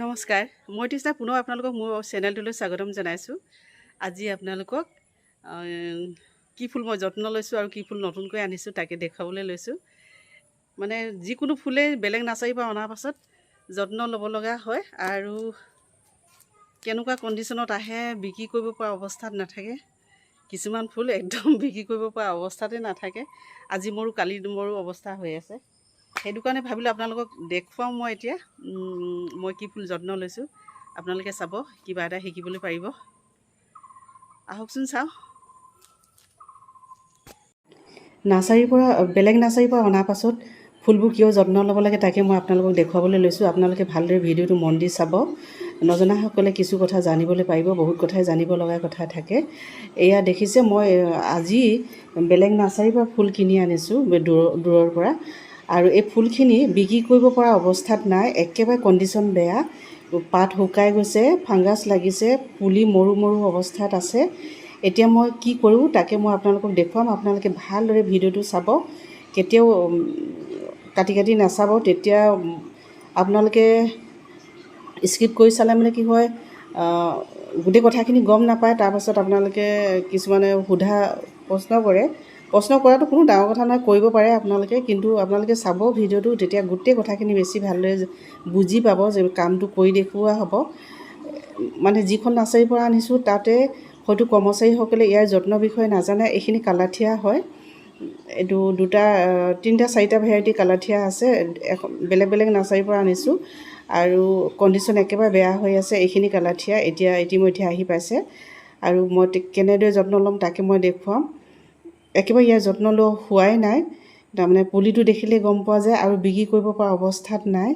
নমস্কাৰ, মই তৃষ্ণা পুনৰ আপোনালোকক মোৰ চেনেলটোলৈ স্বাগতম জনাইছোঁ। আজি আপোনালোকক কি ফুল মই যত্ন লৈছোঁ আৰু কি ফুল নতুনকৈ আনিছোঁ তাকে দেখুৱাবলৈ লৈছোঁ। মানে যিকোনো ফুলেই বেলেগ নাৰ্চাৰীৰ পৰা অনাৰ পাছত যত্ন ল'ব লগা হয় আৰু কেনেকুৱা কণ্ডিশ্যনত আহে বিক্ৰী কৰিব পৰা অৱস্থাত নাথাকে। কিছুমান ফুল একদম বিক্ৰী কৰিব পৰা অৱস্থাতে নাথাকে। আজি মৰো কালি মৰো অৱস্থা হৈ আছে। সেইটো কাৰণে ভাবিলোঁ আপোনালোকক দেখুৱাওঁ মই এতিয়া মই কি ফুল যত্ন লৈছোঁ, আপোনালোকে চাব, কিবা এটা শিকিবলৈ পাৰিব। আহকচোন চাওঁ। নাৰ্চাৰীৰ পৰা, বেলেগ নাৰ্চাৰীৰ পৰা অনাৰ পাছত ফুলবোৰ কিয় যত্ন ল'ব লাগে তাকে মই আপোনালোকক দেখুৱাবলৈ লৈছোঁ। আপোনালোকে ভালদৰে ভিডিঅ'টো মন দি চাব, নজনাসকলে কিছু কথা জানিবলৈ পাৰিব, বহুত কথাই জানিব লগা কথা থাকে। এয়া দেখিছে, মই আজি বেলেগ নাৰ্চাৰীৰ পৰা ফুল কিনি আনিছোঁ দূৰৰ পৰা আৰু এই ফুলখিনি বিক্ৰী কৰিব পৰা অৱস্থাত নাই, একেবাৰে কণ্ডিশ্যন বেয়া, পাত শুকাই গৈছে, ফাংগাছ লাগিছে, পুলি মৰো মৰো অৱস্থাত আছে। এতিয়া মই কি কৰোঁ তাকে মই আপোনালোকক দেখুৱাম। আপোনালোকে ভালদৰে ভিডিঅ'টো চাব, কেতিয়াও কাটি কাটি নাচাব। তেতিয়া আপোনালোকে স্কিপ কৰি চালে মানে কি হয়, গোটেই কথাখিনি গম নাপায়। তাৰপাছত আপোনালোকে কিছুমানে সোধা প্ৰশ্ন কৰে, প্ৰশ্ন কৰাটো কোনো ডাঙৰ কথা নহয়, কৰিব পাৰে আপোনালোকে, কিন্তু আপোনালোকে চাব ভিডিঅ'টো, তেতিয়া গোটেই কথাখিনি বেছি ভালদৰে বুজি পাব যে কামটো কৰি দেখুওৱা হ'ব। মানে যিখন নাৰ্চাৰীৰ পৰা আনিছোঁ তাতে হয়তো কৰ্মচাৰীসকলে ইয়াৰ যত্নৰ বিষয়ে নাজানে। এইখিনি কালাথিয়া হয়, এইটো দুটা তিনিটা চাৰিটা ভেৰাইটি কালাথিয়া আছে, এখন বেলেগ বেলেগ নাৰ্চাৰীৰ পৰা আনিছোঁ আৰু কণ্ডিশ্যন একেবাৰে বেয়া হৈ আছে। এইখিনি কালাথিয়া এতিয়া ইতিমধ্যে আহি পাইছে আৰু মই কেনেদৰে যত্ন ল'ম তাকে মই দেখুৱাম। একেবাৰে ইয়াৰ যত্ন লোৱা হোৱাই নাই, তাৰমানে পুলিটো দেখিলেই গম পোৱা যায় আৰু বিক্ৰী কৰিব পৰা অৱস্থাত নাই।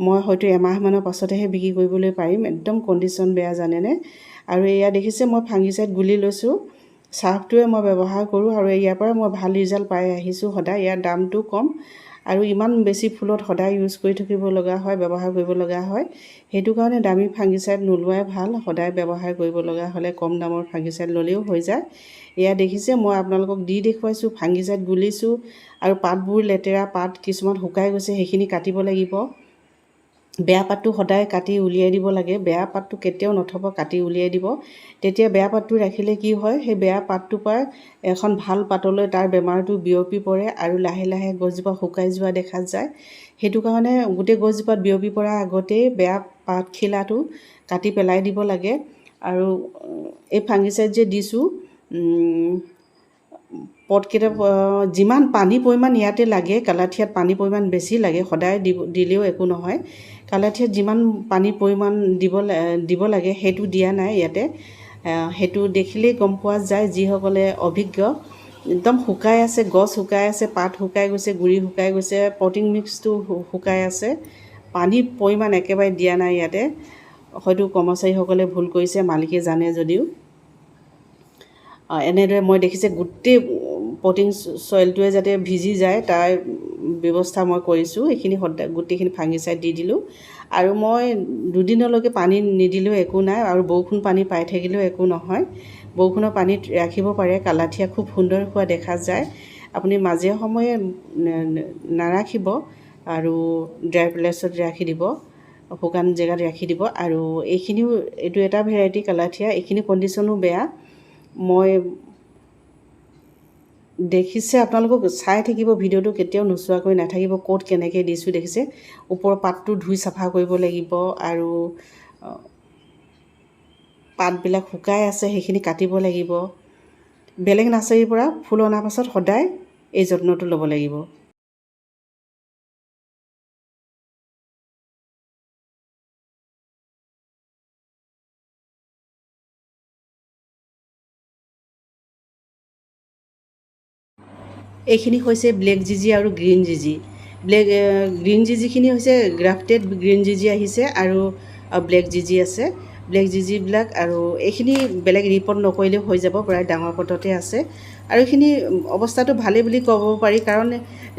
মই হয়তো এমাহমানৰ পাছতহে বিক্ৰী কৰিবলৈ পাৰিম, একদম কণ্ডিশ্যন বেয়া জানেনে। আৰু এয়া দেখিছে, মই ফাংগিচাইড গুলি লৈছোঁ, চাৰ্ফটোৱে মই ব্যৱহাৰ কৰোঁ আৰু ইয়াৰ পৰা মই ভাল ৰিজাল্ট পাই আহিছোঁ সদায়। ইয়াৰ দামটো কম আৰু ইমান বেছি ফুলত সদায় ইউজ কৰি থাকিব লগা হয়, ব্যৱহাৰ কৰিব লগা হয়, সেইটো কাৰণে দামী ফাংগিচাইড নোলোৱাই ভাল। সদায় ব্যৱহাৰ কৰিব লগা হ'লে কম দামৰ ফাংগিচাইড ল'লেও হৈ যায়। এয়া দেখিছে, মই আপোনালোকক দি দেখুৱাইছোঁ, ফাংগিচাইড গুলিছোঁ আৰু পাতবোৰ লেতেৰা পাত কিছুমান শুকাই গৈছে, সেইখিনি কাটিব লাগিব। বেয়া পাতটো সদায় কাটি উলিয়াই দিব লাগে, বেয়া পাতটো কেতিয়াও নথ'ব, কাটি উলিয়াই দিব। তেতিয়া বেয়া পাতটো ৰাখিলে কি হয়, সেই বেয়া পাতটোৰ পৰা এখন ভাল পাতলৈ তাৰ বেমাৰটো বিয়পি পৰে আৰু লাহে লাহে গছজোপা শুকাই যোৱা দেখা যায়। সেইটো কাৰণে গোটেই গছজোপাত বিয়পি পৰাৰ আগতেই বেয়া পাতখিলাটো কাটি পেলাই দিব লাগে। আৰু এই ফাংগিচাইড যে দিছোঁ, পটকেইটা যিমান পানী পৰিমাণ ইয়াতে লাগে, কালাথিয়াত পানী পৰিমাণ বেছি লাগে, সদায় দিলেও একো নহয়। কালাথিয়াত যিমান পানীৰ পৰিমাণ দিব লাগে সেইটো দিয়া নাই ইয়াতে, সেইটো দেখিলেই গম পোৱা যায় যিসকলে অভিজ্ঞ। একদম শুকাই আছে, গছ শুকাই আছে, পাত শুকাই গৈছে, গুৰি শুকাই গৈছে, পটিং মিক্সটো শুকাই আছে, পানীৰ পৰিমাণ একেবাৰে দিয়া নাই ইয়াতে। হয়তো কৰ্মচাৰীসকলে ভুল কৰিছে, মালিকে জানে যদিও। এনেদৰে মই দেখিছে গোটেই পটিং চইলটোৱে যাতে ভিজি যায় তাৰ ব্যৱস্থা মই কৰিছোঁ। এইখিনি সদায় গোটেইখিনি ফাংগিচাইড দি দিলোঁ আৰু মই দুদিনলৈকে পানী নিদিলেও একো নাই আৰু বৰষুণ পানী পাই থাকিলেও একো নহয়। বৰষুণৰ পানীত ৰাখিব পাৰে, কালাথিয়া খুব সুন্দৰ হোৱা দেখা যায়। আপুনি মাজে সময়ে নাৰাখিব আৰু ড্ৰাই প্লেচত ৰাখি দিব, শুকান জেগাত ৰাখি দিব। আৰু এইখিনিও, এইটো এটা ভেৰাইটি কালাথিয়া, এইখিনি কণ্ডিশ্যনো বেয়া। মই দেখিছে, আপোনালোকক চাই থাকিব ভিডিঅ'টো, কেতিয়াও নোচোৱাকৈ নাথাকিব। ক'ত কেনেকৈ দিছোঁ দেখিছে, ওপৰৰ পাতটো ধুই চাফা কৰিব লাগিব আৰু পাতবিলাক শুকাই আছে সেইখিনি কাটিব লাগিব। বেলেগ নাৰ্চাৰীৰ পৰা ফুল অনাৰ পাছত সদায় এই যত্নটো ল'ব লাগিব। এইখিনি হৈছে ব্লেক জিজি আৰু গ্ৰীণ জিজি। গ্ৰীণ জিজিখিনি হৈছে গ্ৰাফটেড গ্ৰীণ জিজি আহিছে আৰু ব্লেক জিজি আছে। ব্লেক জিজিবিলাক আৰু এইখিনি বেলেগ ৰিপৰ্ট নকৰিলেও হৈ যাব, প্ৰায় ডাঙৰ পটতে আছে। আৰু এইখিনি অৱস্থাটো ভালেই বুলি ক'ব পাৰি, কাৰণ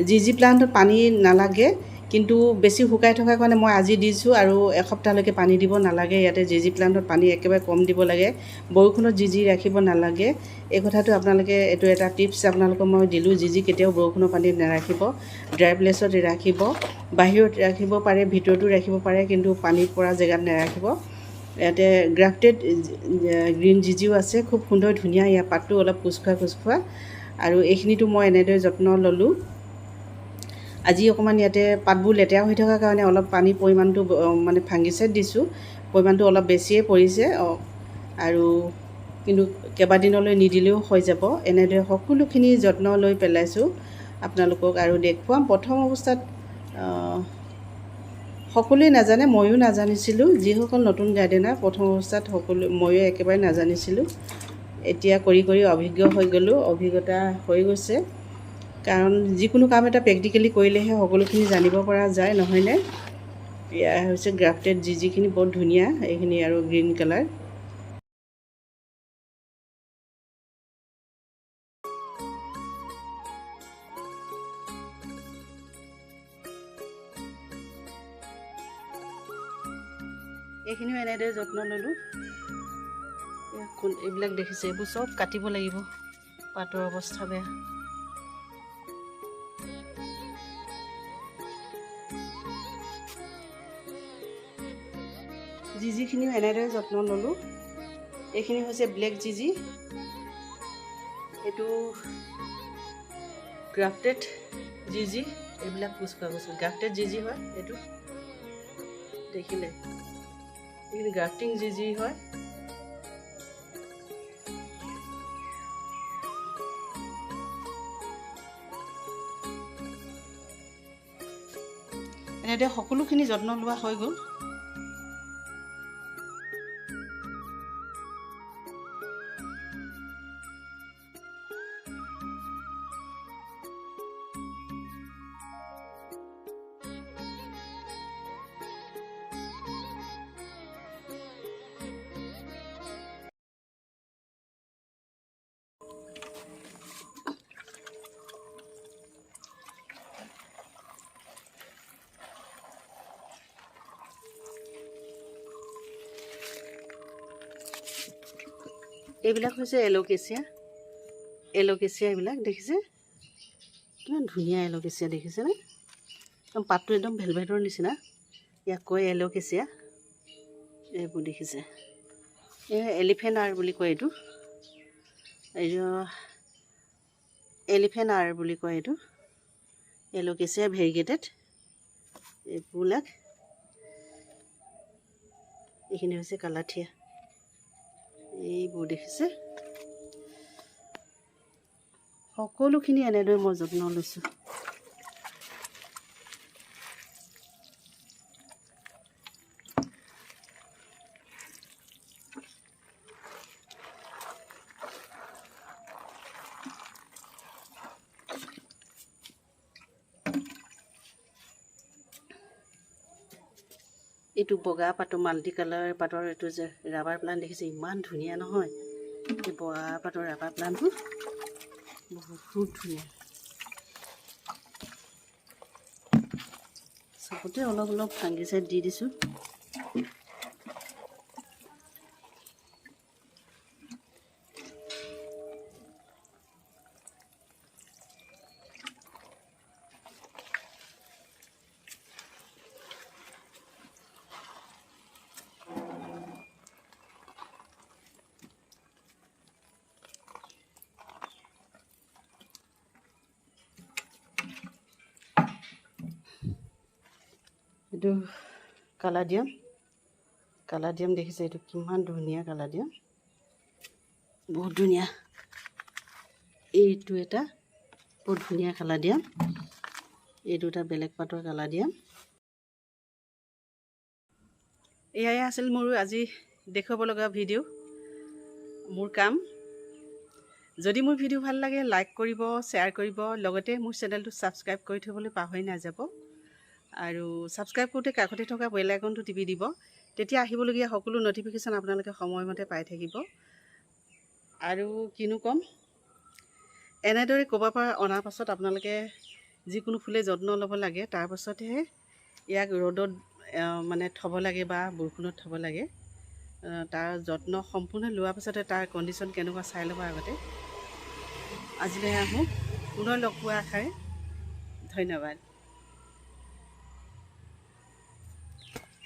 জিজি প্লাণ্টত পানী নালাগে, কিন্তু বেছি শুকাই থকাৰ কাৰণে মই আজি দিছোঁ আৰু এসপ্তাহলৈকে পানী দিব নালাগে। ইয়াতে জিজি প্লাণ্টত পানী একেবাৰে কম দিব লাগে, বৰষুণত জিজি ৰাখিব নালাগে। এই কথাটো আপোনালোকে, এইটো এটা টিপছ আপোনালোকক মই দিলোঁ। জিজি কেতিয়াও বৰষুণৰ পানীত নাৰাখিব, ড্ৰাই প্লেচত ৰাখিব। বাহিৰত ৰাখিব পাৰে, ভিতৰতো ৰাখিব পাৰে, কিন্তু পানী পৰা জেগাত নাৰাখিব। ইয়াতে গ্ৰাফটেড গ্ৰীণ জিজিও আছে, খুব সুন্দৰ ধুনীয়া। ইয়াৰ পাতটো অলপ কোচখোৱা কোচখোৱা। আৰু এইখিনিতো মই এনেদৰে যত্ন ল'লোঁ। আজি অকণমান ইয়াতে পাতবোৰ লেতেৰা হৈ থকাৰ কাৰণে অলপ পানীৰ পৰিমাণটো মানে ফাংগিচাইড দিছোঁ, পৰিমাণটো অলপ বেছিয়ে পৰিছে। আৰু কিন্তু কেইবাদিনলৈ নিদিলেও হৈ যাব। এনেদৰে সকলোখিনি যত্ন লৈ পেলাইছোঁ আপোনালোকক আৰু দেখুৱাম। প্ৰথম অৱস্থাত সকলোৱে নাজানে, ময়ো নাজানিছিলোঁ। যিসকল নতুন গাৰ্ডেনাৰ, প্ৰথম অৱস্থাত সকলো ময়ো একেবাৰে নাজানিছিলোঁ। এতিয়া কৰি কৰি অভিজ্ঞ হৈ গ'লোঁ, অভিজ্ঞতা হৈ গৈছে। কাৰণ যিকোনো কাম এটা প্ৰেক্টিকেলি কৰিলেহে সকলোখিনি জানিব পৰা যায়, নহয়নে? এয়া হৈছে গ্ৰাফটেড যিখিনি বৰ ধুনীয়া এইখিনি আৰু গ্ৰীণ কালাৰ। এইখিনিও এনেদৰে যত্ন ল'লোঁ। এইবিলাক দেখিছে, এইবোৰ চব কাটিব লাগিব, পাতৰ অৱস্থা বেয়া। জিজিখিনিও এনেদৰে যত্ন ল'লোঁ। এইখিনি হৈছে ব্লেক জিজি, এইটো গ্ৰাফটেড জিজি। এইবিলাক কোচখোৱা কৈছোঁ, গ্ৰাফটেড জিজি হয় এইটো, দেখিলে এইখিনি গ্ৰাফটিং জিজি হয়। এনেদৰে সকলোখিনি যত্ন লোৱা হৈ গ'ল। এইবিলাক হৈছে এল'কেচিয়া। এল'কেচিয়া এইবিলাক দেখিছে, কিমান ধুনীয়া এল'কেচিয়া দেখিছেনে? একদম পাতটো একদম ভেলভেটৰ নিচিনা, ইয়াক কয় এল'কেচিয়া। এইবোৰ দেখিছে, এই এলিফেণ্ট আৰ বুলি কয় এইটো, এইটো এলিফেণ্ট আৰ বুলি কয় এইটো, এল'কেচিয়া ভেৰিগেটেড। এইবিলাক এইখিনি হৈছে কালাথিয়া। এইবোৰ দেখিছে, সকলোখিনি এনেদৰে মই যত্ন লৈছোঁ। এইটো বগা পাতৰ মাল্টি কালাৰ পাতৰ এইটো যে ৰাবাৰ প্লাণ্ট দেখিছে, ইমান ধুনীয়া নহয়? এই বগা পাতৰ ৰাবাৰ প্লাণ্টটো বহুত ধুনীয়া। চবতে অলপ অলপ ফাংগিচাইড দি দিছোঁ। এইটো কালাডিয়াম, কালাডিয়াম দেখিছে, এইটো কিমান ধুনীয়া কালাডিয়াম, বহুত ধুনীয়া। এইটো এটা বহুত ধুনীয়া কালাডিয়াম, এইটো এটা বেলেগ পাতৰ কালাডিয়াম। এয়াই আছিল মোৰ আজি দেখুৱাব লগা ভিডিঅ', মোৰ কাম। যদি মোৰ ভিডিঅ' ভাল লাগে লাইক কৰিব, শ্বেয়াৰ কৰিব, লগতে মোৰ চেনেলটো ছাবস্ক্ৰাইব কৰি থ'বলৈ পাহৰি নাযাব। আৰু ছাবস্ক্ৰাইব কৰোঁতে কাষতে থকা বেল আইকনটো টিপি দিব, তেতিয়া আহিবলগীয়া সকলো ন'টিফিকেশ্যন আপোনালোকে সময়মতে পাই থাকিব। আৰু কিনো ক'ম, এনেদৰে ক'ৰবাৰ পৰা অনাৰ পাছত আপোনালোকে যিকোনো ফুলে যত্ন ল'ব লাগে, তাৰপাছতহে ইয়াক ৰ'দত মানে থ'ব লাগে বা বৰষুণত থ'ব লাগে। তাৰ যত্ন সম্পূৰ্ণ লোৱাৰ পাছতে তাৰ কণ্ডিশ্যন কেনেকুৱা চাই ল'ব আগতে। আজিলৈ আহোঁ, পুনৰ লগ পোৱাৰ আশাৰে ধন্যবাদ।